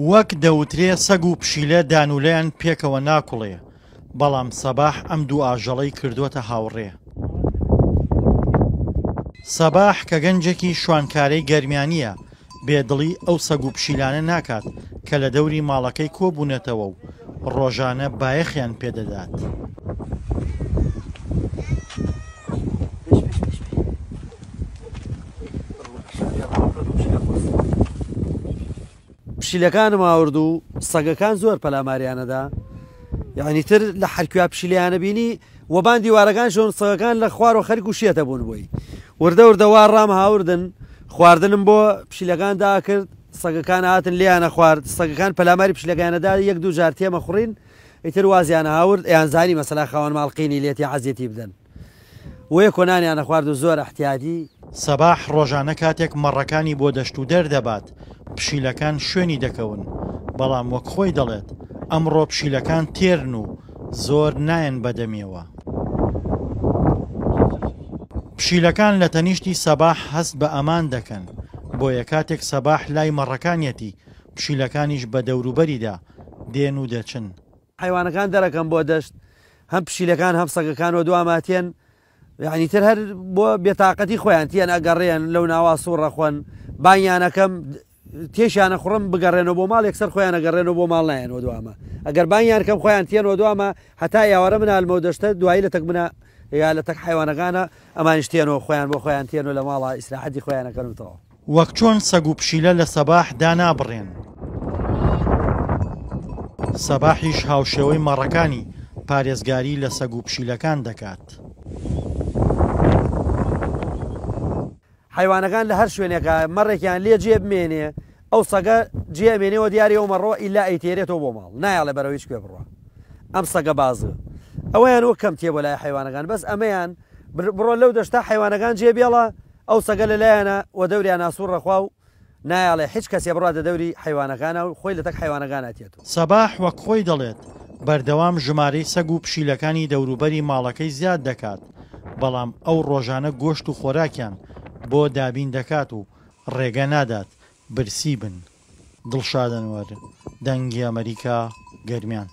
وەک دەوترێ سەگ و پشیلە دانولەیان پێکەوە ناکوڵێ، بەڵام سەباح ئەم دوو ئاژەڵەی کردۆتە هاوڕێ. سەباح کە گەنجێکی شوانکارەی گەرمیانییە، بێ دڵی ئەو سەگ و پشیلانە ناکات کە لە دەوری ماڵەکەی کۆبوونەتەوە و ڕۆژانە بایەخیان پێدەدات. پشیلەکانم ئاورد و سەگەکان زۆر پەلاماریانەدا یعنی تر لە هەرکویا پشیلیانە بینی وەبان دیوارەکان شۆن سەگەکان لە خوارەوە خەریک و شێتە بوون بۆی وردە وردە وا ڕام هاوردن خواردنم بۆ پشیلەکان داکرد سەگەکان هاتن لێیانە خوارد سەگەکان پەلاماری پشیلەکانەدا یەک دوو جار تێمە خوڕین ئیتر وازیان هاورد ئەیان زانی مەسەلا خاوەن ماڵ قینی لێتی عەزیەتی بدەن وەیە کۆنانیان ئەخوارد و زۆر ئەحتیادی. سەباح ڕۆژانە کاتێک مەڕەکانی بۆ دەشت و دەر دەبات، پشیلەکان شوێنی دەکەون، بەڵام وەک خۆی دەڵێت، ئەمڕۆ پشیلەکان تێرن و زۆر نایەن بەدەمیەوە. پشیلەکان لە تەنیشتی سەباح هەست بە ئەمان دەکەن، بۆیە کاتێک سەباح لای مەڕەکانیەتی، پشیلەکانیش بە دەوروبەریدا دێن و دەچن. حەیوانەکان دەرەکەم بۆ دەشت هەم پشیلەکان هەم سەگەکان وە دواما تێن یعنی تر هەر بۆ بێتاقەتی خۆیان تیەن ئەگەڕێن لەو ناوا سوڕە خۆن بانیانەکەم تێشیانە خوڕم بگەڕێنەوە بۆ ماڵ یەکسەر خۆیان ئەگەڕێنەوە بۆ ماڵ نایەنەوە دوامە ئەگەر بانیان کەم خۆیان تێنەوە دوامە هەتا ئێوارە منالمەوە دەشتە دوایی لە تەک منە یا لە تەک حیوانەکانە ئەمانیش تێنەوە خۆیان بۆ خۆیان تێنەوە لە ماڵە ئیسراحەتی خۆیانەکەن و تەواو. وەک چۆن سەگ و پشیلە لە سەباح دانابڕێن، سەباحیش هاوشێوەی مەڕەکانی پارێزگاری لە سەگ و پشیلەکان دەکات. حەیوانەکان لە هەر شوێنێکا مەڕێکیان لێ جێ بمێنێ ئەو سەگە جێ ئەمێنێ و دیاری ئەو مەڕۆ ئیلا ئەیتێرێتەوە بۆ ماڵ نایەڵێ بەرەو هیچ کوێ بڕوا ئەم سەگە بازە ئەوەیان وەک کەم تێ بۆ لای حەیوانەکان بەس ئەمەیان بڕۆ لەو دەشتە حەیوانەکان جێ بێڵە ئەو سەگە لە لایانە وە دەوریانا سوڕ ئەخوا و نایەڵێ حیچ کەسێ بڕواتە دەوری حەیوانەکانا و خۆی لەتەک حەیوانەکانا تێت. سەباح وەک خۆی دەڵێت، بەردەوام ژمارەی سەگ و پشیلەکانی دەوروبەری ماڵەکەی زیاد دەکات، بەڵام ئەو ڕۆژانە گۆشت و خۆراکیان بۆ دابین دەکات و ڕێگە نادات برسی بن. دڵشاد ئەنوەر، دەنگی ئەمەریکا، گەرمیان.